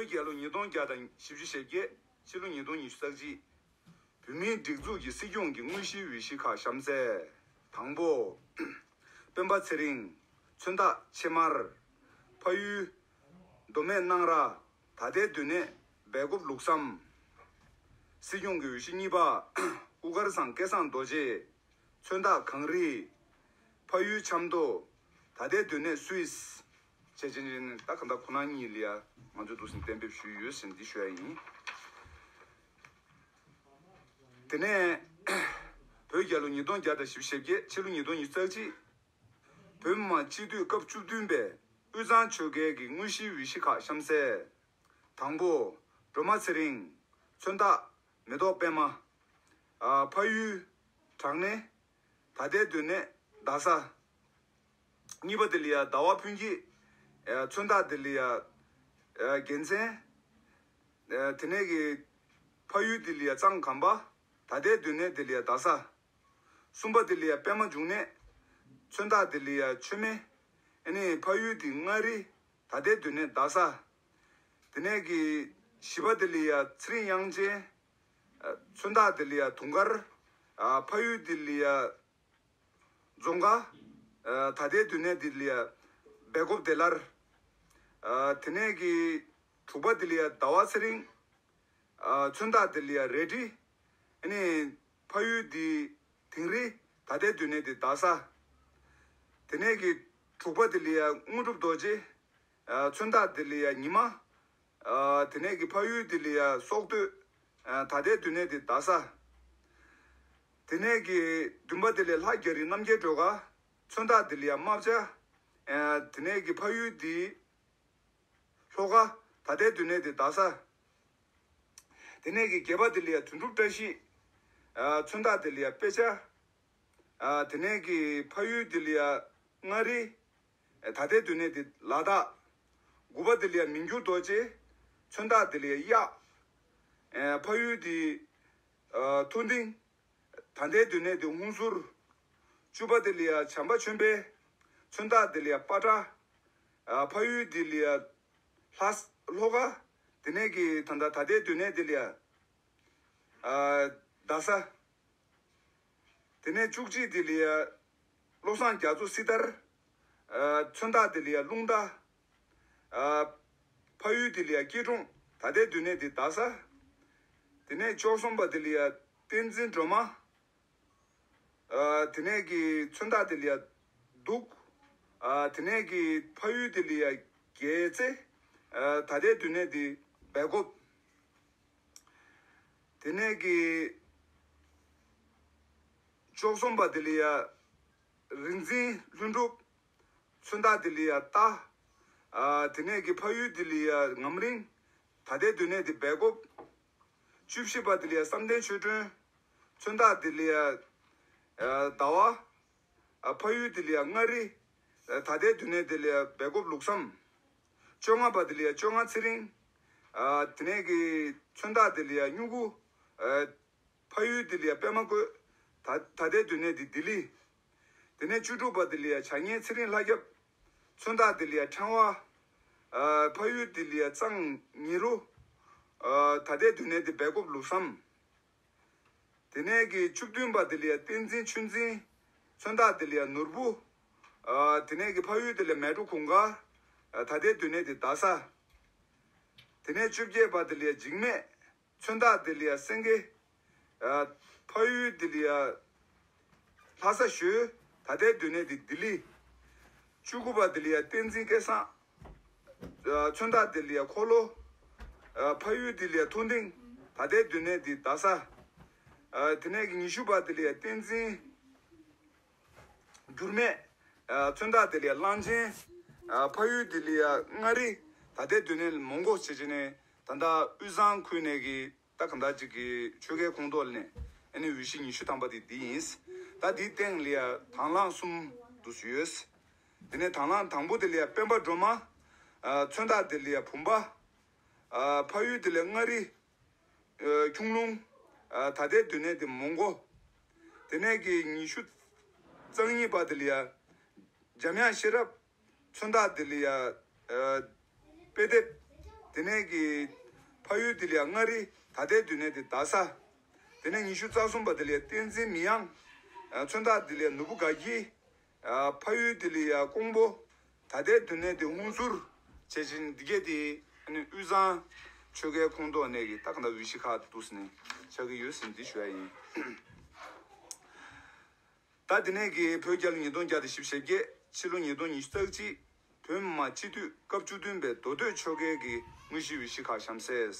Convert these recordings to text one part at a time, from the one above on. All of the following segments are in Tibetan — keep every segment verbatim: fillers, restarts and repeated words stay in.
བརྒྱད། ལོ་ཉིས་སྟོང་བརྒྱ་དང་བཞི་བཅུ་ཞེ་བརྒྱད། ཕྱི་ལོ་ཉིས་སྟོང་ཉི་ཤུ་རྩ་གཅིག་བོད་མིའི་སྒྲིག་འཛུགས་ཀྱི་སྲིད་སྐྱོང་གི་དངོས་གཞིའི་འོས་གཞི་ཁག་གཤམ་གསལ། དང་པོ། སྤེན་པ་ཚེ་རིང་། མཚོན་རྟགས་ཕྱེ་མར། ཕ་ཡུལ། མདོ་སྨད་སྣང་ར། ད་ལྟའི་སྡོད་གནས་སྦེལ་ཀོབ་ལུགས་བསམ། སྲིད་སྐྱོང་གི་འོས་གཞི་གཉིས་པ། དབུ་དཀར་ཚང་སྐལ་བཟང་རྡོ་རྗེ། མཚོན་རྟགས་གངས་རི། ཕ་ཡུལ་ཆབ་མདོ། ད་ལྟའི་སྡོད་གནས་སུད་སི། བྱས་ཅན་ཅན་ད་ག་འདྲ་ཁོ་ན་གཉིས་ལ་ཡ་ང་ཚོས་འདུག་སེ་གཏན་འབེབས་ཞུས་ཡོད་ཟེར་འདི་ཞུ་ཡ་ཡིན། དེ་ནས་བོད་རྒྱལ་ལོ་ཉིས་སྟོང་བརྒྱ་དང་བཞི་བཅུ་ཞེ་བརྒྱད། ཕྱི་ལོ་ཉིས་སྟོང་ཉི་ཤུ་རྩ་གཅིག་བོད་མི་མང་སྤྱི་འཐུས་སྐབས་བཅུ་བདུན་པའི་དབུས་གཙང་ཆོལ་ཁའི་གི་དངོས་གཞིའི་འོས་གཞི་ཁག་གཤམ་གསལ། དང་པོ། སྒྲོལ་མ་ཚེ་རིང་། མཚོན་རྟགས་མེ་ཏོག་པད་མ། ཨ། ཕ་ཡུལ། བྲག་སྣེ། ད་ལྟའི་སྡོད་གནས་རྡ་ས། གཉིས་པ་དེ་ལ་ཡ་ཟླ་བ་ཕུན་སྐྱིད། ཨ། མཚོན་རྟགས་དེ་ལ་ཡ། ཨ། རྒྱལ་མཚན། ཨ། དེ་ནས་ཀྱི་ཕ་ཡུལ་དེ་ལ་ཡ་གཙང་གམ་པ། ད་ལྟའི་སྡོད་གནས་དེ་ལ་ཡ་རྡ་ས། གསུམ་པ་དེ་ལ་ཡ་པད་མ་འབྱུང་གནས། མཚོན་རྟགས་དེ་ལ་ཡ་མཆོད་མེ། ཨ་ནི་ཕ་ཡུལ་དེ་མངའ་རིས། ད་ལྟའི་སྡོད་གནས་རྡ་ས། དེ་ནས་ཀྱི་བཞི་པ་དེ་ལ་ཡ་ཚེ་རིང་དབྱངས་ཅན། མཚོན་རྟགས་དེ་ལ་ཡ་དུང་དཀར། ཕ་ཡུལ་དེ་ལ་ཡ་རྫོང་དཀར། ད་ལྟའི་སྡོད་གནས་དེ་ལ་ཡ་སྦེལ་ཀོབ་བདེ་སླར། དེ་ནས་ཀྱི་དྲུག་པ་དེ་ལ་ཡ་ཟླ་བ་ཚེ་རིང་། མཚོན་རྟགས་དེ་ལ་ཡ་རལ་གྲི། ཨ་ནི་ཕ་ཡུལ་དེ་དིང་རི། ད་ལྟའི་སྡོད་གནས་དེ་རྡ་ས། དེ་ནས་ཀྱི་དྲུག་པ་དེ་ལ་ཡ་དངོས་གྲུབ་རྡོ་རྗེ། ཨ། མཚོན་རྟགས་དེ་ལ་ཡ་ཉི་མ། ཨ། དེ་ནས་ཀྱི་ཕ་ཡུལ་དེ་ལ་ཡ་སྲོག་བསྟོད། ཨ། ད་ལྟའི་སྡོད་གནས་དེ་རྡ་ས། དེ་ནས་ཀྱི་བདུན་པ་དེ་ལ་ཡ་ལྷ་རྒྱ་རི་རྣམ་རྒྱལ་སྒྲོལ་དཀར། མཚོན་རྟགས་དེ་ལ་ཡ་རྨ་བྱ། ཨ། དེ་ནས་ཀྱི་ཕ་ཡུལ་དེ་ལྷོ་ཁ། ད་ལྟའི་སྡོད་གནས་དེ་རྡ་ས། དེ་ནས་ཀྱི་བརྒྱད་པ་དེ་ལ་ཡ་དོན་གྲུབ་བཀྲ་ཤིས། ཨ། མཚོན་རྟགས་དེ་ལ་ཡ་དཔེ་ཆ། ཨ། དེ་ནས་ཀྱི་ཕ་ཡུལ་དེ་ལ་ཡ་མངའ་རིས། ཨ། ད་ལྟའི་སྡོད་གནས་དེ་ལ་དྭགས། དགུ་པ་དེ་ལ་ཡ་མི་འགྱུར་རྡོ་རྗེ། མཚོན་རྟགས་དེ་ལ་ཡ་གཡག་ཨ། ཕ་ཡུལ་དེ། ཨ། མཐོ་ལྡིང་། ད་ལྟའི་སྡོད་གནས་དེ་ཧུན་སུར། བཅུ་པ་དེ་ལ་ཡ་བྱམས་པ་ཆོས་འཕེལ། མཚོན་རྟགས་དེ་ལ་ཡ་པ་ཏྲ། ཨ། ཕ་ཡུལ་དེ་ལ་ཡ་ལྷ་ས་ལྷོ་ཁ། དེ་ནས་ཀྱི་ད་ལྟ་ད་ལྟའི་སྡོད་གནས་དེ་ལ་ཡ། ཨ། རྡ་ས། དེ་ནས་བཅུ་གཅིག་དེ་ལ་ཡ་བློ་བཟང་རྒྱ་མཚོ་སྲི་ཐར། ཨ། མཚོན་རྟགས་དེ་ལ་ཡ་རླུང་རྟ། ཨ། ཕ་ཡུལ་དེ་ལ་ཡ་སྐྱིད་གྲོང་། ད་ལྟའི་སྡོད་གནས་དེ་རྡ་ས། དེ་ནས་བཅུ་གསུམ་པ་དེ་ལ་ཡ་བསྟན་འཛིན་སྒྲོལ་མ། ཨ། དེ་ནས་ཀྱི་མཚོན་རྟགས་དེ་ལ་ཡ་གདུགས། ཨ། དེ་ནས་ཀྱི་ཕ་ཡུལ་དེ་ལ་ཡ་རྒྱལ་རྩེ། ཨ། ད་ལྟའི་སྡོད་གནས་དེ་སྦེལ་ཀོབ། དེ་ནས་ཀྱི་བཅུ་གསུམ་པ་དེ་ལ་ཡ་རིག་འཛིན་ལྷུན་གྲུབ། མཚོན་རྟགས་དེ་ལ་ཡ་རྟ། ཨ། དེ་ནས་ཀྱི་ཕ་ཡུལ་དེ་ལ་ཡ་ངམ་རིང་། ད་ལྟའི་སྡོད་གནས་དེ་སྦེལ་ཀོབ། བཅུ་བཞི་པ་དེ་ལ་ཡ་བསམ་གཏན་ཆོས་སྒྲོན། མཚོན་རྟགས་དེ་ལ་ཡ། ཨ། ཟླ་བ། ཨ། ཕ་ཡུལ་དེ་ལ་ཡ་མངའ་རིས། ཨ། ད་ལྟའི་སྡོད་གནས་དེ་ལ་ཡ་སྦེལ་ཀོབ་ལུགས་བསམ། བཅོ་ལྔ་པ་དེ་ལ་ཡ་བཅོ་ལྔ་ཚེ་རིང་། ཨ། དེ་ནས་ཀྱི་མཚོན་རྟགས་དེ་ལ་ཡ་སྨྱུ་གུ། ཨ། ཕ་ཡུལ་དེ་ལ་ཡ་པད་མ་བཀོད། ད་ད་ལྟའི་སྡོད་གནས་དེ་ལྡི་ལི། དེ་ནས་བཅུ་དྲུག་པ་དེ་ལ་ཡ་བྱ་ངན་ཚེ་རིང་ལྷ་སྐྱབས། མཚོན་རྟགས་དེ་ལ་ཡ་ཕྲེང་བ། ཨ། ཕ་ཡུལ་དེ་ལ་ཡ་གཙང་ཉི་རུ། ཨ། ད་ལྟའི་སྡོད་གནས་དེ་སྦེལ་ཀོབ་ལུགས་བསམ། དེ་ནས་ཀྱི་བཅུ་བདུན་པ་དེ་ལ་ཡ་བསྟན་འཛིན་ཆོས་འཛིན། མཚོན་རྟགས་དེ་ལ་ཡ་ནོར་བུ། ཨ། དེ་ནས་ཀྱི་ཕ་ཡུལ་དེ་ལ་ཡ་མལ་གྲོ་གུང་དཀར། ཨ། ད་ལྟའི་སྡོད་གནས་དེ་རྡ་ས། དེ་ནས་བཅོ་བརྒྱད་པ་དེ་ལ་ཡ་འཇིགས་མེད། མཚོན་རྟགས་དེ་ལ་ཡ་སེང་གེ། ཨ། ཕ་ཡུལ་དེ་ལ་ཡ་ལྷ་ས་ཞོལ། ད་ལྟའི་སྡོད་གནས་དེ་ལྡི་ལི། བཅུ་དགུ་པ་དེ་ལ་ཡ་བསྟན་འཛིན་སྐལ་བཟང་། ཨ། མཚོན་རྟགས་དེ་ལ་ཡ་འཁོར་ལོ། ཨ། ཕ་ཡུལ་དེ་ལ་ཡ་མཐོ་ལྡིང་། ད་ལྟའི་སྡོད་གནས་དེ་རྡ་ས། ཨ། དེ་ནས་ཀྱི་ཉི་ཤུ་པ་དེ་ལ་ཡ་བསྟན་འཛིན་འགྱུར་མེད། ཨ། མཚོན་རྟགས་དེ་ལ་ཡ་གླང་ཆེན། ཨ། ཕ་ཡུལ་དེ་ལ་ཡ་མངའ་རིས། ད་ལྟའི་སྡོད་གནས་མོན་གྷོ་བྱས་བྱས་ནས་ད་ལྟ་དབུས་གཙང་ཁུལ་ནས་ཀྱི་ད་གང་ལྟར་ཅིག་གི་ཆོལ་ཁའི་ཁོངས་གཏོགས་ནས་ཨ་ནི་འོས་གཞི་ཉི་ཤུ་ཐམ་པ་དེ་འདི་ཡིན། ད་འདིའི་སྟེང་ལ་ཡ་དང་བླངས་གསུམ་འདུག་ཡོད། དེ་ནས་དང་བླངས་དང་པོ་དེ་ལ་ཡ་སྤེན་པ་སྒྲོལ་མ། ཨ། མཚོན་རྟགས་དེ་ལ་ཡ་བུམ་པ། ཨ། ཕ་ཡུལ་དེ་ལ་ཡ་མངའ་རིས། ཨ། ཁྱུང་ལུང་། ཨ། ད་ལྟའི་སྡོད་གནས་དེ་མོན་གྷོ། དེ་ནས་ཀྱི་ཉི་ཤུ་རྩ་གཉིས་པ་དེ་ལ་ཡ་འཇམ་དབྱངས་ཤེས་རབ། མཚོན་རྟགས་དེ་ལ་ཡ། ཨ། དཔེ་དེབ། དེ་ནས་ཀྱི་ཕ་ཡུལ་དེ་ལ་ཡ་མངའ་རིས། ད་ལྟའི་སྡོད་གནས་དེ་རྡ་ས། དེ་ནས་ཉི་ཤུ་རྩ་གསུམ་པ་དེ་ལ་ཡ་བསྟན་འཛིན་མི་དབྱངས། ཨ་མཚོན་རྟགས་དེ་ལ་ཡ་ནོར་བུ་དགའ་འཁྱིལ། ཨ་ཕ་ཡུལ་དེ་ལ་ཡ་ཀོང་པོ། ད་ལྟའི་སྡོད་གནས་དེ་ཧུན་སུར། བྱས་ཙང་འདི་གས་དེ་ཨ་ནི་དབུས་གཙང་ཆོལ་ཁའི་ཁོངས་གཏོགས་ནས་ཀྱི་ད་ག་འདྲ་འོས་གཞི་ཁག་ཏུ་འདུག་ཟེར་ནས་ཆགས་ཀྱི་ཡོད་ཟེར་འདི་ཞུ་ཡ་ཡིན། ད་དེ་ནས་ཀྱི་བོད་རྒྱལ་ལོ་ཉིས་སྟོང་བརྒྱ་དང་བཞི་བཅུ་ཞེ་བརྒྱད། ཕྱི་ལོ་ཉིས་སྟོང་ཉི་ཤུ་རྩ་གཅིག་བོད་མི་མང་སྤྱི་འཐུས་སྐབས་བཅུ་བདུན་པའི་མདོ་སྟོད་ཆོལ་ཁའི་གི་དངོས་གཞིའི་འོས་གཞི་ཁག་གཤམ་གསལ།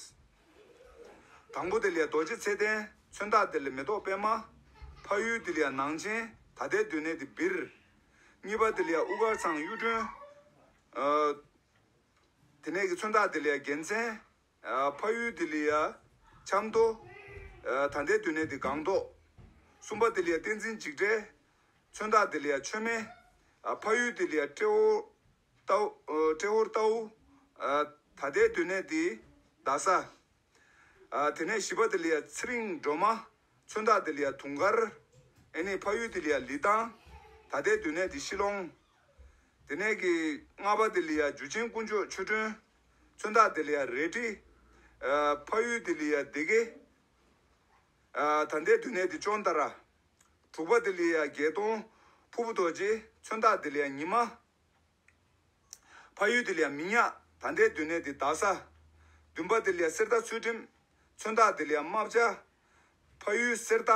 དང་པོ་དེ་ལ་ཡ་རྡོ་རྗེ་ཚེ་བརྟན། མཚོན་རྟགས་དེ་ལ་ཡ་མེ་ཏོག་པད་མ། ཕ་ཡུལ་དེ་ལ་ཡ་ནང་ཆེན། ད་ལྟའི་སྡོད་གནས་དེ་སྦིར། གཉིས་པ་དེ་ལ་ཡ་དབུ་དཀར་ཚང་གཡུ་སྒྲོན། ཨ་དེ་ནས་ཀྱི་མཚོན་རྟགས་དེ་ལ་ཡ་རྒྱལ་མཚན། ཨ་ཕ་ཡུལ་དེ་ལ་ཡ་ཆབ་མདོ། ཨ་ད་ལྟའི་སྡོད་གནས་དེ་སྒང་ཏོག་གསུམ་པ་དེ་ལ་ཡ་བསྟན་འཛིན་འཇིགས་བྲལ། མཚོན་རྟགས་དེ་ལ་ཡ་མཆོད་མེ། ཨ་ཕ་ཡུལ་དེ་ལ་ཡ་ཏྲེ་ཧོར་རྟའུ། ཨ་ཏྲེ་ཧོར་རྟའུ། ཨ་ད་ལྟའི་སྡོད་གནས་དེ་རྡ་ས། ཨ་དེ་ནས་བཞི་པ་དེ་ལ་ཡ་ཚེ་རིང་སྒྲོལ་མ། མཚོན་རྟགས་དེ་ལ་ཡ་དུང་དཀར། ཨ་ནི་ཕ་ཡུལ་དེ་ལ་ཡ་ལི་ཐང་། ད་ལྟའི་སྡོད་གནས་དེ་ཤི་ལོང་། དེ་ནས་ཀྱི་ལྔ་པ་དེ་ལ་ཡ་འཇུ་ཆེན་དཀོན་མཆོག་ཆོས་སྒྲོན། མཚོན་རྟགས་དེ་ལ་ཡ་རལ་གྲི། ཨ་ཕ་ཡུལ་དེ་ལ་ཡ་སྡེ་དགེ། ཨ་ད་ལྟའི་སྡོད་གནས་དེ་ཅོན་ཏ་ར། དྲུག་པ་དེ་ལ་ཡ་བརྒྱད་སྟོང་ཕུར་བུ་རྡོ་རྗེ། མཚོན་རྟགས་དེ་ལ་ཡ་ཉི་མ། ཕ་ཡུལ་དེ་ལ་ཡ་མི་ཉག་ད་ལྟའི་སྡོད་གནས་དེ་རྡ་ས། བདུན་པ་དེ་ལ་ཡ་གསེར་རྟ་ཚུལ་ཁྲིམས། མཚོན་རྟགས་དེ་ལ་ཡ་རྨ་བྱ། ཕ་ཡུལ་གསེར་རྟ།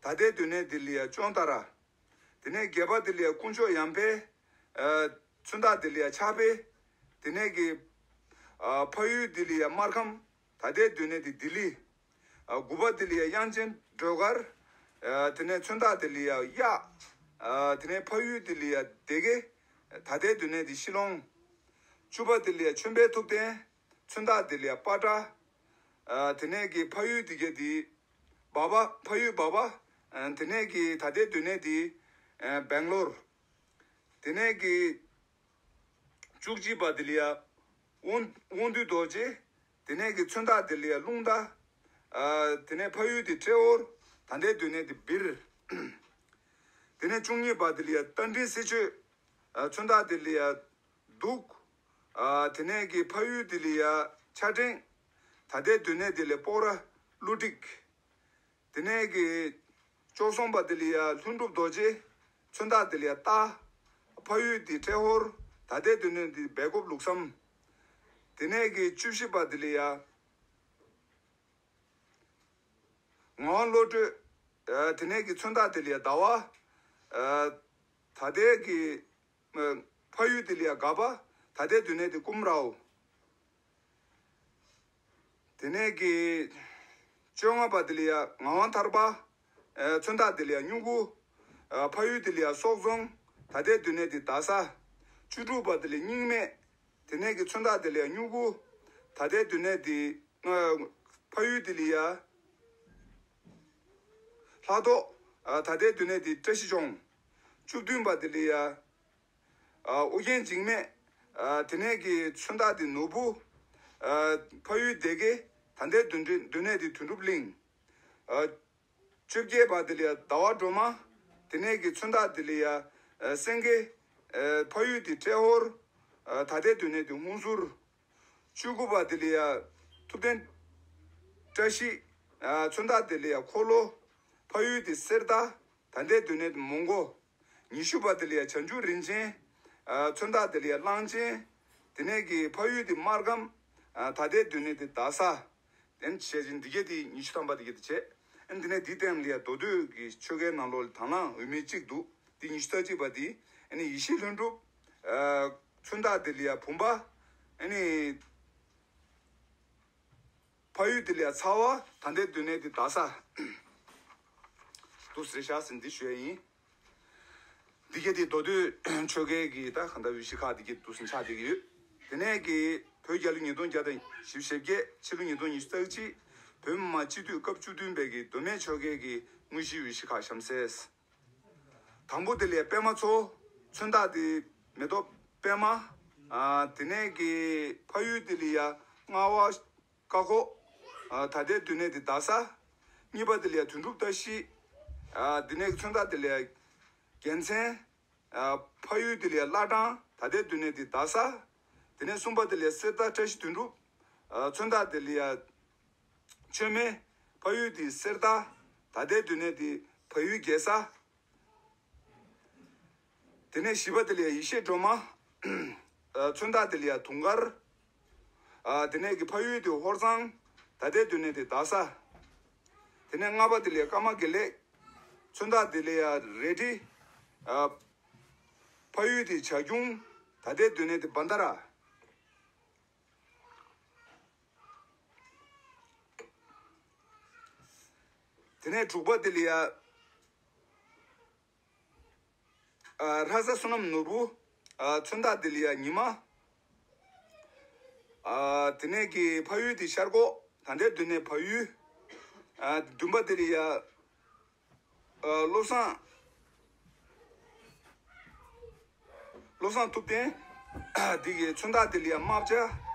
ད་ལྟའི་སྡོད་གནས་དེ་ལ་ཡ་ཅོན་ཏ་ར། དེ་ནས་བརྒྱད་པ་དེ་ལ་ཡ་དཀོན་མཆོག་ཡར་འཕེལ། ཨ་མཚོན་རྟགས་དེ་ལ་ཡ་ཕྱག་དཔེ། དེ་ནས་ཀྱི་ཨ་ཕ་ཡུལ་དེ་ལ་ཡ་སྨར་ཁམས། ད་ལྟའི་སྡོད་གནས་དེ་ལྡི་ལི། ཨ་དགུ་པ་དེ་ལ་ཡ་དབྱངས་ཅན་སྒྲོལ་དཀར། ཨ་དེ་ནས་མཚོན་རྟགས་དེ་ལ་ཡ་གཡག་ཨ་དེ་ནས་ཕ་ཡུལ་དེ་ལ་ཡ་སྡེ་དགེ། ད་ལྟའི་སྡོད་གནས་དེ་ཤི་ལོང་། བཅུ་པ་དེ་ལ་ཡ་ཆོས་འཕེལ་ཐུབ་བསྟན། མཚོན་རྟགས་དེ་ལ་ཡ་པ་ཏྲ། ཨ་དེ་ནས་ཀྱི་ཕ་ཡུལ་དེ་ག་དེ་སྦག་སྦག་ཕ་ཡུལ་སྦག་སྦག་ཨ་དེ་ནས་ཀྱི་ད་ལྟའི་སྡོད་གནས་དེ་ཨ་སྦེང་ལོར། དེ་ནས་ཀྱི་བཅུ་གཅིག་པ་དེ་ལ་ཡ་དབང་དབང་འདུས་རྡོ་རྗེ། དེ་ནས་ཀྱི་མཚོན་རྟགས་དེ་ལ་ཡ་རླུང་རྟ། ཨ་དེ་ནས་ཕ་ཡུལ་དེ་ཏྲེ་ཧོར། ད་ལྟའི་སྡོད་གནས་དེ་སྦིར། དེ་ནས་བཅུ་གཉིས་པ་དེ་ལ་ཡ་རྟ་མགྲིན་གསེར་ཆོས། ཨ་མཚོན་རྟགས་དེ་ལ་ཡ་གདུགས། ཨ་དེ་ནས་ཀྱི་ཕ་ཡུལ་དེ་ལ་ཡ་ཕྱག་ཕྲེང་། ད་ལྟའི་སྡོད་གནས་དེ་ལ་ཡ་སྤོག་ར་ཀླུ་ཀྲིག་དེ་ནས་ཀྱི་བཅུ་གསུམ་པ་དེ་ལ་ཡ་ལྷུན་གྲུབ་རྡོ་རྗེ། མཚོན་རྟགས་དེ་ལ་ཡ་རྟ། ཕ་ཡུལ་དེ་ཏྲེ་ཧོར། ད་ལྟའི་སྡོད་གནས་དེ་སྦེལ་ཀོབ་ལུགས་བསམ། དེ་ནས་ཀྱི་བཅུ་བཞི་པ་དེ་ལ་ཡ་ངག་དབང་བློ་གྲོས། ཨ་དེ་ནས་ཀྱི་མཚོན་རྟགས་དེ་ལ་ཡ་ཟླ་བ། ཨ་ད་ལྟའི་ཀྱི་ཨ་ཕ་ཡུལ་དེ་ལ་ཡ་སྒ་པ། ད་ལྟའི་སྡོད་གནས་དེ་ཀུམ་རའོ། དེ་ནས་ཀྱི་བཅོ་ལྔ་པ་དེ་ལ་ཡ་ངག་དབང་ཐར་པ། ཨ་མཚོན་རྟགས་དེ་ལ་ཡ་སྨྱུ་གུ། ཨ་ཕ་ཡུལ་དེ་ལ་ཡ་སོག་རྫོང་། ད་ལྟའི་སྡོད་གནས་དེ་རྡ་ས། བཅུ་དྲུག་པ་དེ་ལ་ཡ་སྙིང་སྨད། དེ་ནས་ཀྱི་མཚོན་རྟགས་དེ་ལ་ཡ་སྨྱུ་གུ། ད་ལྟའི་སྡོད་གནས་དེ་ཨ་ཕ་ཡུལ་དེ་ལ་ཡ་ལྷ་ཐོག་ཨ་ད་ལྟའི་སྡོད་གནས་དེ་བཀྲ་ཤིས་ལྗོངས། བཅུ་བདུན་པ་དེ་ལ་ཡ་ཨ་ཨོ་རྒྱན་འཇིགས་མེད། ཨ་དེ་ནས་ཀྱི་མཚོན་རྟགས་དེ་ནོར་བུ། ཨ་ཕ་ཡུལ་སྡེ་དགེ། ད་ལྟའི་སྡོད་འདྲེ་སྡོད་གནས་དེ་དོན་གྲུབ་གླིང་། ཨ་བཅོ་བརྒྱད་པ་དེ་ལ་ཡ་ཟླ་བ་སྒྲོལ་མ། དེ་ནས་ཀྱི་མཚོན་རྟགས་དེ་ལ་ཡ་ཨ་སེང་གེ། ཨ་ཕ་ཡུལ་དེ་ཏྲེ་ཧོར། ཨ་ད་ལྟའི་སྡོད་གནས་དེ་ཧུན་སུར། བཅུ་དགུ་པ་དེ་ལ་ཡ་ཐུབ་བསྟན་བཀྲ་ཤིས། ཨ་མཚོན་རྟགས་དེ་ལ་ཡ་འཁོར་ལོ། ཕ་ཡུལ་དེ་གསེར་རྟ། ད་ལྟའི་སྡོད་གནས་དེ་མོན་གྷོ། ཉི་ཤུ་པ་དེ་ལ་ཡ་བྱང་ཆུབ་རིན་ཆེན། ཨ་མཚོན་རྟགས་དེ་ལ་ཡ་གླང་ཆེན། དེ་ནས་ཀྱི་ཕ་ཡུལ་དེ་སྨར་ཁམས། ཨ་ད་ལྟའི་སྡོད་གནས་དེ་རྡ་ས། དེ་ནས་བྱས་ཙང་འདི་གས་དེ་ཉི་ཤུ་ཐམ་པ་དེ་གས་དེ་བྱས། ཨ་ནི་དེ་ནས་འདིའི་སྟེང་ལ་ཡ་མདོ་སྟོད་ཀྱི་ཆོལ་ཁའི་ནང་ལོགས་ལ་དང་བླངས་འོས་མི་གཅིག་འདུག་དེ་ཉི་ཤུ་རྩ་གཅིག་པ་དེ། ཨ་ནི་ཡེ་ཤེས་ལྷུན་གྲུབ། ཨ་མཚོན་རྟགས་དེ་ལ་ཡ་བུམ་པ། ཨ་ནི་ཕ་ཡུལ་དེ་ལ་ཡ་ཚ་བ། ད་ལྟའི་སྡོད་གནས་དེ་རྡ་ས། འདུག་ཟེར་བཞག་ཟིན་འདི་ཞུ་ཡ་ཡིན། འདི་གས་དེ་མདོ་སྟོད་ཆོལ་ཁའི་གི་ད་གང་ལྟར་འོས་གཞི་ཁག་འདི་གས་འདུག་ཟིན་ཆགས་བསྡད་ཀྱི་ཡོད། དེ་ནས་ཀྱི་བོད་རྒྱལ་ལོ་ཉིས་སྟོང་བརྒྱ་དང་བཞི་བཅུ་ཞེ་བརྒྱད། ཕྱི་ལོ་ཉིས་སྟོང་ཉི་ཤུ་རྩ་གཅིག་བོད་མི་མང་སྤྱི་འཐུས་སྐབས་བཅུ་བདུན་པའི་གི་མདོ་སྨད་ཆོལ་ཁའི་གི་དངོས་གཞིའི་འོས་གཞི་ཁག་གཤམ་གསལ། དང་པོ་དེ་ལ་ཡ་པད་མ་མཚོ། མཚོན་རྟགས་དེ་མེ་ཏོག་པད་མ། ཨ་དེ་ནས་ཀྱི་ཕ་ཡུལ་དེ་ལ་ཡ་རྔ་བ་ཀ་ཁོག་ཨ་ད་ལྟའི་སྡོད་གནས་དེ་རྡ་ས། གཉིས་པ་དེ་ལ་ཡ་དོན་གྲུབ་བཀྲ་ཤིས། ཨ་དེ་ནས་ཀྱི་མཚོན་རྟགས་དེ་ལ་ཡ་རྒྱལ་མཚན། ཨ་ཕ་ཡུལ་དེ་ལ་ཡ་བླ་བྲང་། ད་ལྟའི་སྡོད་གནས་དེ་རྡ་ས། དེ་ནས་གསུམ་པ་དེ་ལ་ཡ་གསེར་རྟ་བཀྲ་ཤིས་དོན་གྲུབ། ཨ་མཚོན་རྟགས་དེ་ལ་ཡ་མཆོད་མེ། ཕ་ཡུལ་དེ་གསེར་རྟ། ད་ལྟའི་སྡོད་གནས་དེ་ཕ་ཡུལ་རྒྱལ་ས། དེ་ནས་བཞི་པ་དེ་ལ་ཡ་ཡེ་ཤེས་སྒྲོལ་མ། ཨ་མཚོན་རྟགས་དེ་ལ་ཡ་དུང་དཀར། ཨ་དེ་ནས་ཀྱི་ཕ་ཡུལ་དེ་ཧོར་གཙང་། ད་ལྟའི་སྡོད་གནས་དེ་རྡ་ས། དེ་ནས་ལྔ་པ་དེ་ལ་ཡ་ཀརྨ་དགེ་ལེགས། མཚོན་རྟགས་དེ་ལ་ཡ་རལ་གྲི། ཨ་ཕ་ཡུལ་དེ་བྱ་ཁྱུང་། ད་ལྟའི་སྡོད་གནས་དེ་བྷན་དྷ་ར། དེ་ནས་དྲུག་པ་དེ་ལ་ཡ། ཨ་ལྷ་ས་བསོད་ནམས་ནོར་བུ། ཨ་མཚོན་རྟགས་དེ་ལ་ཡ་ཉི་མ། ཨ་དེ་ནས་ཀྱི་ཕ་ཡུལ་དེ་ཤར་ཁོག། ད་ལྟའི་སྡོད་གནས་ཕ་ཡུལ། ཨ་བདུན་པ་དེ་ལ་ཡ། ཨ་བློ་བཟང་། བློ་བཟང་ཐུབ་བསྟན། འདི་གི་མཚོན་རྟགས་དེ་ལ་ཡ་རྨ་བྱ།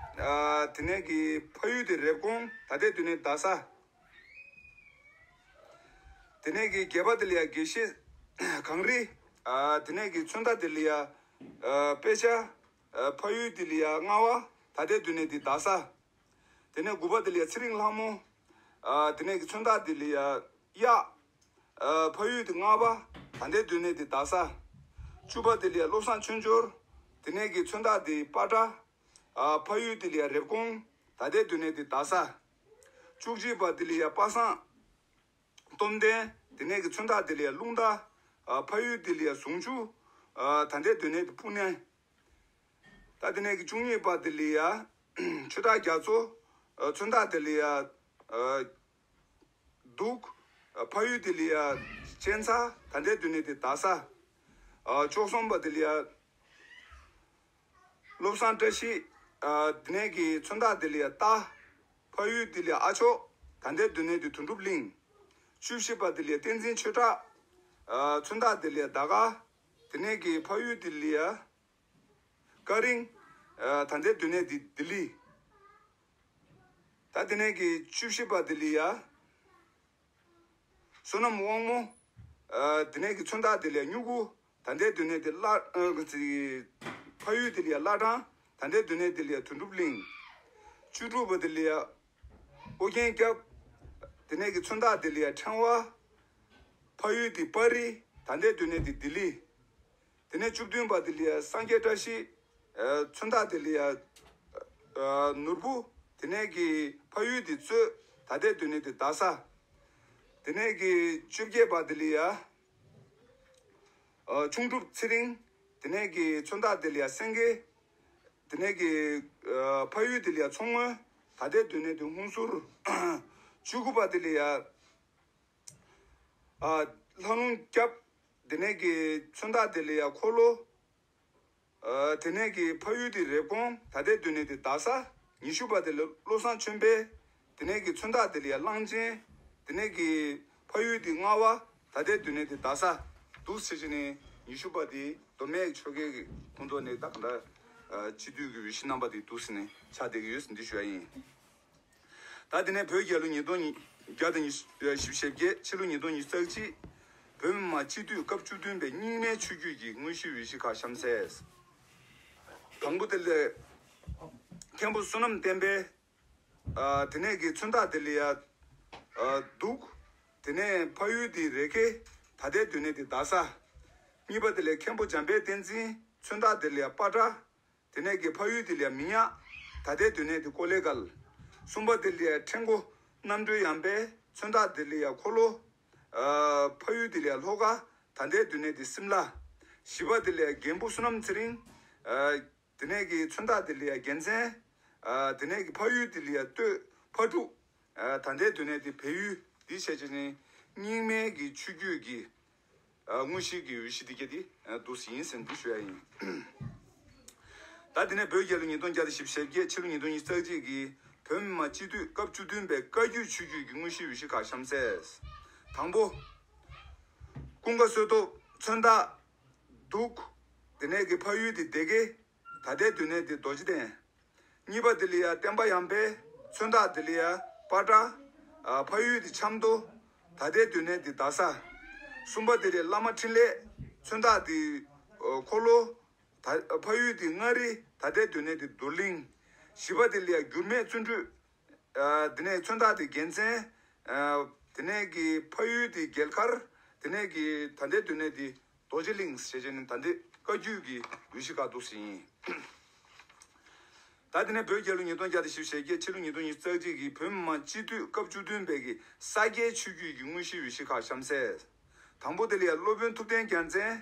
ཨ་དེ་ནས་ཀྱི་ཕ་ཡུལ་དེ་རེབ་གོང་། ད་ལྟའི་སྡོད་གནས་རྡ་ས། དེ་ནས་ཀྱི་བརྒྱད་པ་དེ་ལ་ཡ་དགེ་བཤེས་གངས་རི། ཨ་དེ་ནས་ཀྱི་མཚོན་རྟགས་དེ་ལ་ཡ། ཨ་དཔེ་ཆ། ཨ་ཕ་ཡུལ་དེ་ལ་ཡ་རྔ་བ། ད་ལྟའི་སྡོད་གནས་དེ་རྡ་ས། དེ་ནས་དགུ་པ་དེ་ལ་ཡ་ཚེ་རིང་ལྷ་མོ། ཨ་དེ་ནས་ཀྱི་མཚོན་རྟགས་དེ་ལ་ཡ་གཡག། ཨ་ཕ་ཡུལ་དེ་རྔ་བ། ད་ལྟའི་སྡོད་གནས་དེ་རྡ་ས། བཅུ་པ་དེ་ལ་ཡ་བློ་བཟང་ཆོས་འབྱོར། དེ་ནས་ཀྱི་མཚོན་རྟགས་དེ་པ་ཏྲ། ཨ་ཕ་ཡུལ་དེ་ལ་ཡ་རེབ་གོང་། ད་ལྟའི་སྡོད་གནས་དེ་རྡ་ས། བཅུ་གཅིག་པ་དེ་ལ་ཡ་པ་སངས་སྟོབས་ལྡན། དེ་ནས་ཀྱི་མཚོན་རྟགས་དེ་ལ་ཡ་རླུང་རྟ། ཨ་ཕ་ཡུལ་དེ་ལ་ཡ་ཟུང་ཆུ། ཨ་ད་ལྟའི་སྡོད་གནས་དེ་སྤུ་ན། ད་དེ་ནས་ཀྱི་བཅུ་གཉིས་པ་དེ་ལ་ཡ་ཆོས་གྲགས་རྒྱ་མཚོ། ཨ་མཚོན་རྟགས་དེ་ལ་ཡ། ཨ་གདུགས། ཨ་ཕ་ཡུལ་དེ་ལ་ཡ་གཅན་ཚ། ད་ལྟའི་སྡོད་གནས་དེ་རྡ་ས། ཨ་བཅུ་གསུམ་པ་དེ་ལ་ཡ་བློ་བཟང་བཀྲ་ཤིས། ཨ་དེ་ནས་ཀྱི་མཚོན་རྟགས་དེ་ལ་ཡ་རྟ། ཕ་ཡུལ་དེ་ལ་ཡ་ཨ་མཆོག། ད་ལྟའི་སྡོད་གནས་དེ་དོན་གྲུབ་གླིང་། བཅུ་བཞི་པ་དེ་ལ་ཡ་བསྟན་འཛིན་ཆོས་གྲགས། ཨ་མཚོན་རྟགས་དེ་ལ་ཡ་ཟླ་དཀར། དེ་ནས་ཀྱི་ཕ་ཡུལ་དེ་ལ་ཡ་ཀ་རིང་། ཨ་ད་ལྟའི་སྡོད་གནས་དེ་ལྡི་ལི། ད་དེ་ནས་ཀྱི་བཅུ་བཞི་པ་དེ་ལ་ཡ་བསོད་ནམས་དབང་མོ། ཨ་དེ་ནས་ཀྱི་མཚོན་རྟགས་དེ་ལ་ཡ་སྨྱུ་གུ། ད་ལྟའི་སྡོད་གནས་དེ་བླ། ཨ་ཙི། ཕ་ཡུལ་དེ་ལ་ཡ་བླ་བྲང་། ད་ལྟའི་སྡོད་གནས་དེ་ལ་ཡ་དོན་གྲུབ་གླིང་། བཅུ་དྲུག་པ་དེ་ལ་ཡ་ཨོ་རྒྱན་སྐྱབས། དེ་ནས་ཀྱི་མཚོན་རྟགས་དེ་ལ་ཡ་ཕྲེང་བ། ཕ་ཡུལ་དེ་པར་རི། ད་ལྟའི་སྡོད་གནས་དེ་ལྡི་ལི། དེ་ནས་བཅུ་བདུན་པ་དེ་ལ་ཡ་སངས་རྒྱས་བཀྲ་ཤིས། ཨ་མཚོན་རྟགས་དེ་ལ་ཡ་ཨ་ནོར་བུ། དེ་ནས་ཀྱི་ཕ་ཡུལ་དེ་གཙོས། ད་ལྟའི་སྡོད་གནས་དེ་རྡ་ས། དེ་ནས་ཀྱི་བཅོ་བརྒྱད་པ་དེ་ལ་ཡ་ཨ་ཁྱུང་འབྲུག་ཚེ་རིང་། དེ་ནས་ཀྱི་མཚོན་རྟགས་དེ་ལ་ཡ་སེང་གེ། དེ་ནས་ཀྱི་ཨ་ཕ་ཡུལ་དེ་ལ་ཡ་མཚོ་སྔོན། ད་ལྟའི་སྡོད་གནས་དེ་ཧུན་སུར། བཅུ་དགུ་པ་དེ་ལ་ཡ་ཨ་ལྷ་ལུང་སྐྱབས། དེ་ནས་ཀྱི་མཚོན་རྟགས་དེ་ལ་ཡ་འཁོར་ལོ། ཨ་དེ་ནས་ཀྱི་ཕ་ཡུལ་དེ་རེབ་གོང་། ད་ལྟའི་སྡོད་གནས་དེ་རྡ་ས། ཉི་ཤུ་པ་དེ་ལ་བློ་བཟང་ཆོས་འཕེལ། དེ་ནས་ཀྱི་མཚོན་རྟགས་དེ་ལ་ཡ་གླང་ཆེན། དེ་ནས་ཀྱི་ཕ་ཡུལ་དེ་རྔ་བ། ད་ལྟའི་སྡོད་གནས་དེ་རྡ་ས། འདུག་སེ་བྱས་ནས་ཉི་ཤུ་པ་དེ་མདོ་སྨད་ཆོལ་ཁའི་ཁོངས་གཏོགས་ནས་ད་ག་འདྲ། ཨ་སྤྱི་འཐུས་ཀྱི་འོས་གཞི་རྣམ་པ་དེ་འདུག་སེ་ནས་ཆགས་བསྡད་ཀྱི་ཡོད་ཟེར་འདི་ཞུ་ཡ་ཡིན། ད་དེ་ནས་བོད་རྒྱལ་ལོ་ཉིས་སྟོང་བརྒྱ་དང་ཉི་ཤུ་བཞི་བཅུ་ཞེ་བརྒྱད། ཕྱི་ལོ་ཉིས་སྟོང་ཉི་ཤུ་རྩ་གཅིག་བོད་མི་མང་སྤྱི་འཐུས་སྐབས་བཅུ་བདུན་པའི་རྙིང་མའི་ཆོས་བརྒྱུད་ཀྱི་དངོས་གཞིའི་འོས་གཞི་ཁག་གཤམ་གསལ། དང་པོ་དེ་ལ་མཁན་པོ་བསོད་ནམས་བསྟན་འཕེལ། ཨ་དེ་ནས་ཀྱི་མཚོན་རྟགས་དེ་ལ་ཡ་ཨ་གདུགས། དེ་ནས་ཕ་ཡུལ་དེ་རེ་ཁེ། ད་ལྟའི་སྡོད་གནས་དེ་རྡ་ས། གཉིས་པ་དེ་ལ་མཁན་པོ་འཇམ་དཔལ་བསྟན་འཛིན། མཚོན་རྟགས་དེ་ལ་ཡ་པ་ཏྲ། དེ་ནས་ཀྱི་ཕ་ཡུལ་དེ་ལ་ཡ་མི་ཉག། ད་ལྟའི་སྡོད་གནས་དེ་ཀོ་ལེ་གལ། གསུམ་པ་དེ་ལ་ཡ་ཕྲེང་སྐོ་རྣམ་གྲོལ་གཡང་འཕེལ། མཚོན་རྟགས་དེ་ལ་ཡ་འཁོར་ལོ། ཨ་ཕ་ཡུལ་དེ་ལ་ཡ་ལྷོ་ཁ། ད་ལྟའི་སྡོད་གནས་དེ་སིམ་ལ། བཞི་པ་དེ་ལ་ཡ་རྒན་པོ་བསོད་ནམས་ཚེ་རིང་། ཨ་དེ་ནས་ཀྱི་མཚོན་རྟགས་དེ་ལ་ཡ་རྒྱལ་མཚན། ཨ་དེ་ནས་ཀྱི་ཕ་ཡུལ་དེ་ལ་ཡ་སྟོད་ཕ་ཕྲུག། ཨ་ད་ལྟའི་སྡོད་གནས་དེ་བལ་ཡུལ། འདི་བྱས་བྱས་ནས་རྙིང་མའི་གི་ཆོས་བརྒྱུད་ཀྱི་ཨ་དངོས་གཞིའི་གི་འོས་གཞི་འདི་ག་དེ་ཨ་འདུག་སེ་ཡིན་ཟེར་འདི་ཞུ་ཡ་ཡིན། ད་དེ་ནས་བོད་རྒྱལ་ལོ་ཉིས་སྟོང་བརྒྱ་དང་བཞི་བཅུ་ཞེ་བརྒྱད། ཕྱི་ལོ་ཉིས་སྟོང་ཉི་ཤུ་རྩ་གཅིག་གི་བོད་མི་མང་སྤྱི་འཐུས་སྐབས་བཅུ་བདུན་པའི་བཀའ་བརྒྱུད་ཆོས་བརྒྱུད་ཀྱི་དངོས་གཞིའི་འོས་གཞི་ཁག་གཤམ་གསལ། དང་པོ། ཀུན་དགའ་བསོད་སྟོབས། མཚོན་རྟགས་གདུགས། དེ་ནས་ཀྱི་ཕ་ཡུལ་དེ་སྡེ་དགེ། ད་ལྟའི་སྡོད་གནས་དེ་རྡོ་རྗེ་གདན། གཉིས་པ་དེ་ལ་ཡ་བསྟན་པ་ཡར་འཕེལ། མཚོན་རྟགས་དེ་ལ་ཡ་པ་ཏྲ། ཨ་ཕ་ཡུལ་དེ་ཆབ་མདོ། ད་ལྟའི་སྡོད་གནས་དེ་རྡ་ས། གསུམ་པ་དེ་ལ་བླ་མ་འཕྲིན་ལས། མཚོན་རྟགས་དེ་ཨ་འཁོར་ལོ། ད་ཕ་ཡུལ་དེ་མངའ་རིས། ད་ལྟའི་སྡོད་གནས་དེ་རྡོར་གླིང་། བཞི་པ་དེ་ལ་ཡ་འགྱུར་མེད་བརྩོན་འགྲུས། ཨ་དེ་ནས་མཚོན་རྟགས་དེ་རྒྱལ་མཚན། ཨ་དེ་ནས་ཀྱི་ཕ་ཡུལ་དེ་རྒྱལ་མཁར། དེ་ནས་ཀྱི་ད་ལྟའི་སྡོད་གནས་དེ་རྡོ་རྗེ་གླིང་ཞེས་བྱས་ནས་ད་ལྟའི་བཀའ་བརྒྱུད་ཀྱི་འོས་གཞི་ཁག་འདུག་ཟིན་ཡིན། ད་དེ་ནས་བོད་རྒྱལ་ལོ་ཉིས་སྟོང་བརྒྱ་དང་བཞི་བཅུ་ཞེ་བརྒྱད། ཕྱི་ལོ་ཉིས་སྟོང་ཉི་ཤུ་རྩ་གཅིག་གི་བོད་མི་མང་སྤྱི་འཐུས་སྐབས་བཅུ་བདུན་པའི་གི་ས་སྐྱའི་ཆོས་བརྒྱུད་ཀྱི་དངོས་གཞིའི་འོས་གཞི་ཁག་གཤམ་གསལ། དང་པོ་དེ་ལ་ཡ་སློབ་དཔོན་ཐུབ་བསྟན་རྒྱལ་མཚན།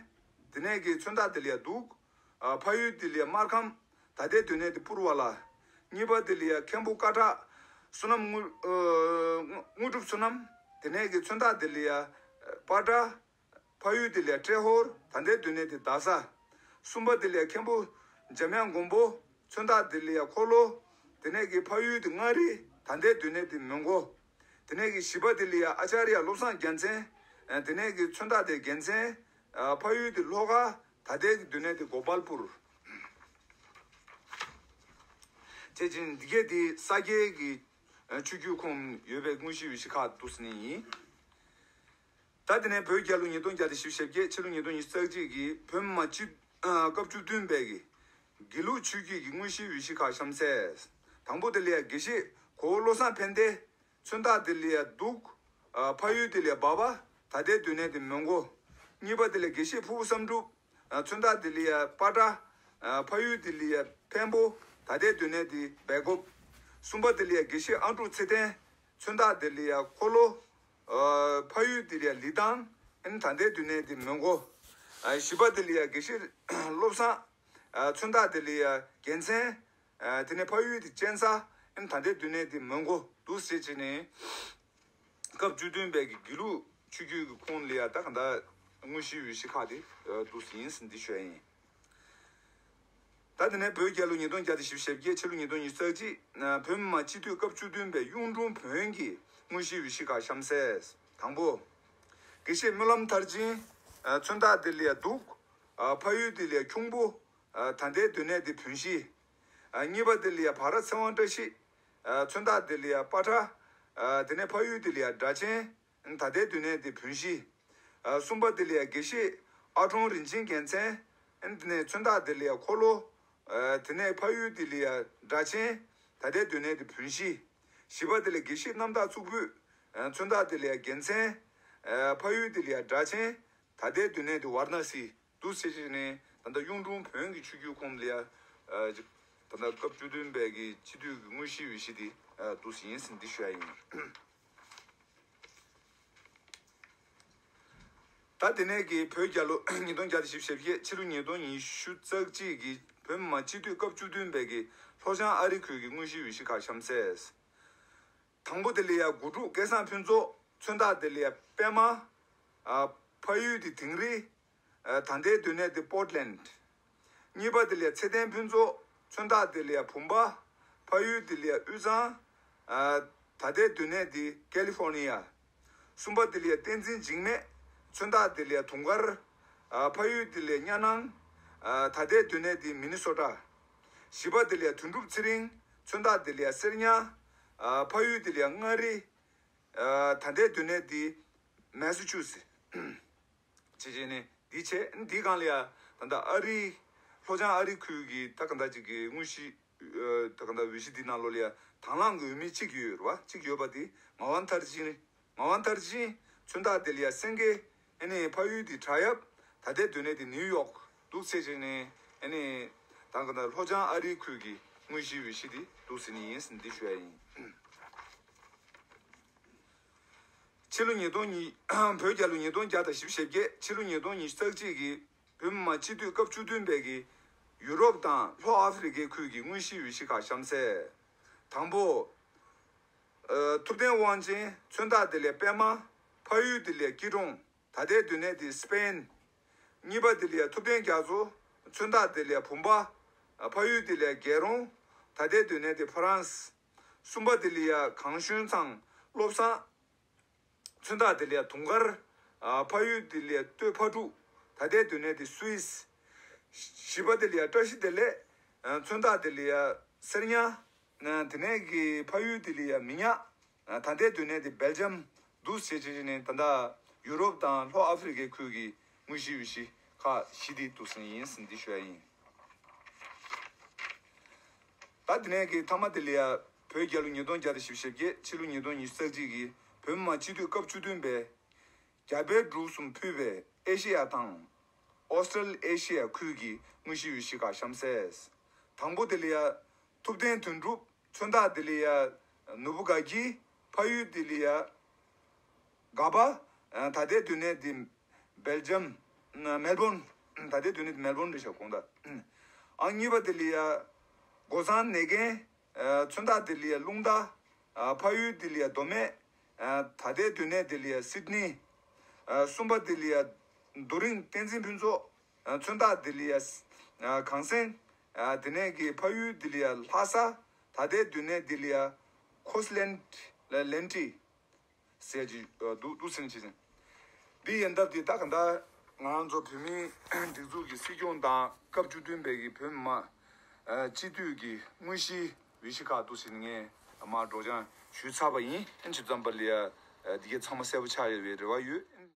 དེ་ནས་ཀྱི་མཚོན་རྟགས་དེ་ལ་ཡ་གདུགས། ཨ་ཕ་ཡུལ་དེ་ལ་ཡ་སྨར་ཁམས། ད་ལྟའི་སྡོད་གནས་དེ་པུར་བ་ལ། གཉིས་པ་དེ་ལ་ཡ་མཁན་པོ་ཀ་ཁྲག། བསོད་ནམས་དངོས་ཨ་དངོས་གྲུབ་བསོད་ནམས། དེ་ནས་ཀྱི་མཚོན་རྟགས་དེ་ལ་ཡ་པ་ཏྲ། ཕ་ཡུལ་དེ་ལ་ཡ་ཏྲེ་ཧོར། ད་ལྟའི་སྡོད་གནས་དེ་རྡ་ས། གསུམ་པ་དེ་ལ་ཡ་མཁན་པོ་འཇམ་དབྱངས་མགོན་པོ། མཚོན་རྟགས་དེ་ལ་ཡ་འཁོར་ལོ། དེ་ནས་ཀྱི་ཕ་ཡུལ་དེ་མངའ་རིས། ད་ལྟའི་སྡོད་གནས་དེ་མོན་གྷོ། དེ་ནས་ཀྱི་བཞི་པ་དེ་ལ་ཡ་ཨ་ཅཱརྱ་བློ་བཟང་རྒྱལ་མཚན། ཨ་དེ་ནས་ཀྱི་མཚོན་རྟགས་དེ་རྒྱལ་མཚན། ཨ་ཕ་ཡུལ་དེ་ལྷོ་ཁ། ད་ལྟའི་སྡོད་གནས་དེ་གོ་པལ་པུར། དེ་བཞིན་འདི་གས་དེ་ས་སྐྱའི་གི་ཨ་ཆོས་བརྒྱུད་ཁོངས་ཡོད་པའི་དངོས་གཞིའི་འོས་གཞི་ཁག་འདུག་ཟེར་ནི་ཡིན། ད་དེ་ནས་བོད་རྒྱལ་ལོ་ཉིས་སྟོང་བརྒྱ་དང་བཞི་བཅུ་ཞེ་བརྒྱད། ཕྱི་ལོ་ཉིས་སྟོང་ཉི་ཤུ་རྩ་གཅིག་གི་བོད་མི་མང་སྤྱི་ཨ་སྐབས་བཅུ་བདུན་པའི་གི་དགེ་ལུགས་ཆོས་བརྒྱུད་ཀྱི་དངོས་གཞིའི་འོས་གཞི་ཁག་གཤམ་གསལ། དང་པོ་དེ་ལ་ཡ་དགེ་བཤེས་གོ་བོ་བློ་བཟང་ཕན་བདེ། མཚོན་རྟགས་དེ་ལ་ཡ་གདུགས། ཨ་ཕ་ཡུལ་དེ་ལ་ཡ་འབའ་པ། ད་ལྟའི་སྡོད་གནས་དེ་མོན་གྷོ། གཉིས་པ་དེ་ལ་ཡ་དགེ་བཤེས་ཕུར་བུ་བསམ་གྲུབ། ཨ་མཚོན་རྟགས་དེ་ལ་ཡ་པ་ཏྲ། ཨ་ཕ་ཡུལ་དེ་ལ་ཡ་འཕན་པོ། ད་ལྟའི་སྡོད་གནས་དེ་སྦེལ་ཀོབ། གསུམ་པ་དེ་ལ་ཡ་དགེ་བཤེས་ཨ་འབྲུག་ཚེ་བརྟན། མཚོན་རྟགས་དེ་ལ་ཡ་འཁོར་ལོ། ཨ་ཕ་ཡུལ་དེ་ལ་ཡ་ལི་ཐང་། ཨན་ད་ལྟའི་སྡོད་གནས་དེ་མོན་གྷོ། ཨ་བཞི་པ་དེ་ལ་ཡ་དགེ་བཤེས་བློ་བཟང་། ཨ་མཚོན་རྟགས་དེ་ལ་ཡ་རྒྱལ་མཚན། ཨ་དེ་ནས་ཕ་ཡུལ་དེ་གཅན་ཚ། ཨན་ད་ལྟའི་སྡོད་གནས་དེ་མོན་གྷོ་འདུག་ཟེར་བྱས་ནས། སྐབས་བཅུ་བདུན་པའི་གི་དགེ་ལུགས་ཆོས་བརྒྱུད་ཀྱི་ཁོངས་ལ་ཡ་ད་གང་ལྟར་དངོས་གཞིའི་འོས་གཞི་ཁག་དེ་ཨ་འདུག་ཟིན་ཡིན་ཟེར་འདི་ཞུ་ཡ་ཡིན། ད་དེ་ནས་བོད་རྒྱལ་ལོ་ཉིས་སྟོང་བརྒྱ་དང་བཞི་བཅུ་ཞེ་བརྒྱད། ཕྱི་ལོ་ཉིས་སྟོང་ཉི་ཤུ་རྩ་གཅིག། ཨ་བོད་མི་མང་སྤྱི་འཐུས་སྐབས་བཅུ་བདུན་པའི་གཡུང་དྲུང་བོན་གྱི་དངོས་གཞིའི་འོས་གཞི་ཁག་གཤམ་གསལ། དང་པོ། དགེ་བཤེས་སྨོན་ལམ་མཐར་ཕྱིན། ཨ་མཚོན་རྟགས་དེ་ལ་ཡ་གདུགས། ཨ་ཕ་ཡུལ་དེ་ལ་ཡ་ཁྱུང་པོ། ཨ་ད་ལྟའི་སྡོད་གནས་དེ་བོན་གཞིས། ཨ་གཉིས་པ་དེ་ལ་ཡ་བྷ་ར་ཚེ་དབང་བཀྲ་ཤིས། ཨ་མཚོན་རྟགས་དེ་ལ་ཡ་པ་ཏྲ། ཨ་དེ་ནས་ཕ་ཡུལ་དེ་ལ་ཡ་སྦྲ་ཆེན། ཨ་ད་ལྟའི་སྡོད་གནས་དེ་བོན་གཞིས། ཨ་གསུམ་པ་དེ་ལ་ཡ་དགེ་བཤེས་ཨ་ཀྲོང་རིན་ཆེན་རྒྱལ་མཚན། ཨ་དེ་ནས་མཚོན་རྟགས་དེ་ལ་ཡ་འཁོར་ལོ། ཨ་དེ་ནས་ཕ་ཡུལ་དེ་ལ་ཡ་སྦྲ་ཆེན། ད་ལྟའི་སྡོད་གནས་དེ་བོན་གཞིས། བཞི་པ་དེ་ལ་དགེ་བཤེས་རྣམ་དག་གཙུག་ཕུད། ཨ་མཚོན་རྟགས་དེ་ལ་ཡ་རྒྱལ་མཚན། ཨ་ཕ་ཡུལ་དེ་ལ་ཡ་སྦྲ་ཆེན། ད་ལྟའི་སྡོད་གནས་དེ་ཝཱ་ར་ཎ་སི། འདུག་ཟེར་བྱས་ནས་ད་ལྟ་གཡུང་དྲུང་བོན་གྱི་ཆོས་བརྒྱུད་ཁོངས་ལ་ཡ། ཨ་ད་ལྟ་སྐབས་བཅུ་བདུན་པའི་གི་སྤྱི་འཐུས་ཀྱི་དངོས་གཞིའི་འོས་གཞི་དེ་ཨ་འདུག་ཟིན་ཡིན་ཟེར་འདི་ཞུ་ཡ་ཡིན། ད་དེ་ནས་ཀྱི་བོད་རྒྱལ་ལོ་ཉིས་སྟོང་བརྒྱ་དང་བཞི་བཅུ་ཞེ་བརྒྱད། ཕྱི་ལོ་ཉིས་སྟོང་ཉི་ཤུ་རྩ་གཅིག་གི་བོད་མི་མང་སྤྱི་འཐུས་སྐབས་བཅུ་བདུན་པའི་གི་ལྷོ་བྱང་ཨ་རི་ཁུལ་གྱི་དངོས་གཞིའི་འོས་གཞི་ཁག་གཤམ་གསལ། དང་པོ་དེ་ལ་ཡ་དགུ་ཕྲུག་སྐལ་བཟང་ཕུན་ཚོགས། མཚོན་རྟགས་དེ་ལ་ཡ་པད་མ། ཨ་ཕ་ཡུལ་དེ་དིང་རི། ཨ་ད་ལྟའི་སྡོད་གནས་དེ་པོར་ཊི་ལེན་ཌི། གཉིས་པ་དེ་ལ་ཡ་ཚེ་བརྟན་ཕུན་ཚོགས། མཚོན་རྟགས་དེ་ལ་ཡ་བུམ་པ། ཕ་ཡུལ་དེ་ལ་ཡ་དབུས་གཙང་། ཨ་ད་ལྟའི་སྡོད་གནས་དེ་ཀ་ལི་ཧྥོར་ནི་ཡ། གསུམ་པ་དེ་ལ་ཡ་བསྟན་འཛིན་འཇིགས་མེད། མཚོན་རྟགས་དེ་ལ་ཡ་དུང་དཀར། ཨ་ཕ་ཡུལ་དེ་ལ་ཡ་གཉའ་ནང་། ཨ་ད་ལྟའི་སྡོད་གནས་དེ་མི་ནི་སོ་ཊ། བཞི་པ་དེ་ལ་ཡ་དོན་གྲུབ་ཚེ་རིང་། མཚོན་རྟགས་དེ་ལ་ཡ་གསེར་ཉ། ཨ་ཕ་ཡུལ་དེ་ལ་ཡ་མངའ་རིས། ཨ་ད་ལྟའི་སྡོད་གནས་དེ་མེ་སི་ཆུ་སི། བྱས་བྱས་ནས་འདི་བྱས། འདི་སྒང་ལ་ཡ་ད་ལྟ་ཨ་རི། ལྷོ་བྱང་ཨ་རི་ཁུལ་གྱི་ད་ག་འདྲ་ཅིག་གི་དངོས་གཞི། ཨ་ད་ག་འདྲ་འོས་གཞི་འདི་ནང་ལོགས་ལ་ཡ་དང་བླངས་ཀྱི་འོས་མི་གཅིག་ཡོད་རེད་བ། གཅིག་ཡོད་པ་དེ་ངག་དབང་མཐར་ཕྱིན། ངག་དབང་མཐར་ཕྱིན། མཚོན་རྟགས་དེ་ལ་ཡ་སེང་གེ། ཨ་ནི་ཕ་ཡུལ་དེ་བྲག་གཡབ། ད་ལྟའི་སྡོད་གནས་དེ་ནིའུ་ཡོག་འདུག་ཟེར་བྱས་ནས། ཨ་ནི་ད་ག་འདྲ་ལྷོ་བྱང་ཨ་རི་ཁུལ་གྱི་དངོས་གཞིའི་འོས་གཞི་དེ་འདུག་ཟེར་ནི་ཡིན་ཟེར་འདི་ཞུ་ཡ་ཡིན། ཕྱི་ལོ་ཉིས་སྟོང་གཉིས། བོད་རྒྱལ་ལོ་ཉིས་སྟོང་བརྒྱ་དང་བཞི་བཅུ་ཞེ་བརྒྱད། ཕྱི་ལོ་ཉིས་སྟོང་ཉི་ཤུ་རྩ་གཅིག་གི་བོད་མི་མང་སྤྱི་འཐུས་སྐབས་བཅུ་བདུན་པའི་གི་ཡུ་རོབ་དང་ལྷོ་ཨ་ཧྥེ་རི་ཁའི་ཁུལ་གྱི་དངོས་གཞིའི་འོས་གཞི་ཁག་གཤམ་གསལ། དང་པོ། ཨ་ཐུབ་བསྟན་དབང་ཆེན། མཚོན་རྟགས་དེ་ལ་ཡ་པད་མ། ཕ་ཡུལ་དེ་ལ་ཡ་སྐྱིད་གྲོང་། ད་ལྟའི་སྡོད་གནས་དེ་སི་པེན། གཉིས་པ་དེ་ལ་ཡ་ཐུབ་བསྟན་རྒྱ་མཚོ། མཚོན་རྟགས་དེ་ལ་ཡ་བུམ་པ། ཕ་ཡུལ་དེ་ལ་ཡ་རྒྱལ་རོང་། ད་ལྟའི་སྡོད་གནས་དེ་ཧྥ་རན་སི། གསུམ་པ་དེ་ལ་ཡ་གངས་ཞོན་ཚང་བློ་བཟང་། མཚོན་རྟགས་དེ་ལ་ཡ་དུང་དཀར། ཕ་ཡུལ་དེ་ལ་ཡ་སྟོད་ཕ་ཕྲུག། ད་ལྟའི་སྡོད་གནས་དེ་སུད་སི། བཞི་པ་དེ་ལ་ཡ་བཀྲ་ཤིས་བདེ་ལེགས། མཚོན་རྟགས་དེ་ལ་ཡ་གསེར་ཉ། དེ་ནས་ཀྱི་ཕ་ཡུལ་དེ་ལ་ཡ་མི་ཉག། ད་ལྟའི་སྡོད་གནས་དེ་སྦེལ་ཇམ་འདུག་ཟེར་བྱས་ནས། ད་ལྟ་ཡུ་རོབ་དང་ལྷོ་ཨ་ཧྥེ་རི་ཁའི་ཁུལ་གྱི་དངོས་གཞིའི་འོས་གཞི་ཁག་བཞི་དེ་འདུག་ཟེར་ཡིན་ཟེར་འདི་ཞུ་ཡ་ཡིན། ད་དེ་ནས་ཀྱི་མཐའ་མ་དེ་ལ་ཡ་བོད་རྒྱལ་ལོ་ཉིས་སྟོང་བརྒྱ་དང་བཞི་བཅུ་ཞེ་བརྒྱད། ཕྱི་ལོ་ཉིས་སྟོང་ཉི་ཤུ་རྩ་གཅིག་གི་བོད་མི་མང་སྤྱི་འཐུས་སྐབས་བཅུ་བདུན་པའི་རྒྱ་བལ་འབྲུག་གསུམ་ཕུད་པའི་ཨེ་ཤེ་ཡ་དང་། ཨོ་སི་ཊལ་ཨེ་ཤེ་ཡ་ཁུལ་གྱི་དངོས་གཞིའི་འོས་གཞི་ཁག་གཤམ་གསལ། དང་པོ་དེ་ལ་ཡ་ཐུབ་བསྟན་དོན་གྲུབ། མཚོན་རྟགས་དེ་ལ་ཡ་ནོར་བུ་དགའ་འཁྱིལ། ཕ་ཡུལ་དེ་ལ་ཡ་དགའ་པ། ད་ལྟའི་སྡོད་གནས་དེ་སྦེལ་ཇམ། མེལ་བོན། ད་ལྟའི་སྡོད་གནས་དེ་མེལ་བོན་རེད་ཤག་དགོངས་དག་ཨང་གཉིས་པ་དེ་ལ་ཡ་སྒོ་བཟང་ནེ་གན། མཚོན་རྟགས་དེ་ལ་ཡ་རླུང་རྟ། ཕ་ཡུལ་དེ་ལ་ཡ་མདོ་སྨད། ད་ལྟའི་སྡོད་གནས་དེ་ལ་ཡ་སིད་ནི། གསུམ་པ་དེ་ལ་ཡ་རྡོ་རིང་བསྟན་འཛིན་ཕུན་ཚོགས། མཚོན་རྟགས་དེ་ལ་ཡ་གངས་སེང་། དེ་ནས་ཀྱི་ཕ་ཡུལ་དེ་ལ་ཡ་ལྷ་ས། ད་ལྟའི་སྡོད་གནས་དེ་ལ་ཡ་ཁོས་ལན་ལན་ཊི། ཟེར་གྱི་འདུག་འདུག་ཟེར་ནས་བྱས་ཙང་། འདི་ཡན་འདབ་འདི་ད་ག་འདྲ་ང་རང་ཚོ་བོད་མིའི་སྒྲིག་འཛུགས་ཀྱི་སྲིད་སྐྱོང་དང་སྐབས་བཅུ་བདུན་པའི་གི་བོད་མི་མང་སྤྱི་འཐུས་ཀྱི་དངོས་གཞིའི་འོས་གཞི་ཁག་འདུག་ཟེར་ནས་ངས་མར་སྒྲོག་སྦྱང་ཞུས་ཚར་བ་ཡིན། ཨེ་ཅིག་ཙམ་པ་ལ་ཡ་འདི་གས་ཚང་མ་གསལ་པོ་ཆགས་ཡོད་པའི་རེ་བ་ཡོད།